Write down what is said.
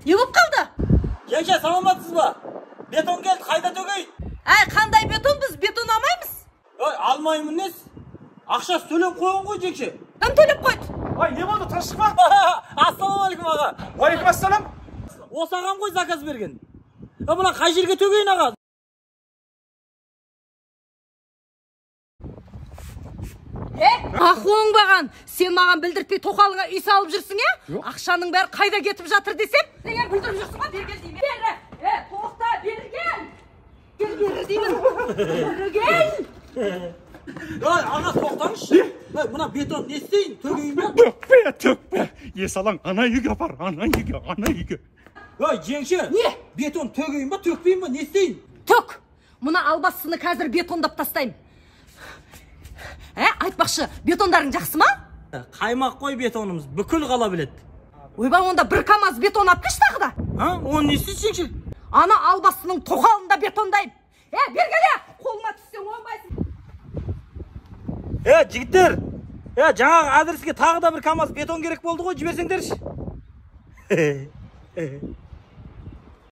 Не болып қалды? Жеңше, саламатсыз ба? Бетон келді, қайда төгейін? Әй, қандай бетон, біз бетон алмаймыз. Ой, алмаймын нес? Ақшасы төлеп қойған ғой, жеңше. Кім төлеп қойды? Ай, не болды, тыныштық па? Ассалаумағалейкум, аға. Уағалейкум ассалам. Осы ағам ғой заказ берген. Мына қай жерге төгейін, аға? Ақ оңбаған, сен маған білдіртпей тоқалыңа үй салып жүрсің, е? Ақшаның бәрі қайда кетіп жатыр десем, деген бүлдіріп жүрсің ғой, бері кел деймін. Бері, тоқта, бері кел. Кел бері деймін. Бері кел. Ой, аға, тоқтаңызшы. Ой, мына бетон не істейін, төгейін бе? Төкпе, төкпе. Есалаң, ана үйге апар, ана үйге, ана үйге. Ой, жеңше. Не? Бетон төгейін бе, төкпейін бе, не істейін? Төк. Мына албастыны қазір бетондап тастаймын. Айтпақшы, бетондарың жақсы ма? Қаймақ қой бетонымыз, бүкіл қала біледі. Ойбай, онда бір камаз бетон алып келші тағы да. А, оны не істейсің, жеңше? Ана албастының тоқалында бетондаймын. Бері кел, қолыма түссең оңбайсың. Жігіттер, жаңағы адреске тағы да бір камаз бетон керек болды ғой, жіберсеңдерші.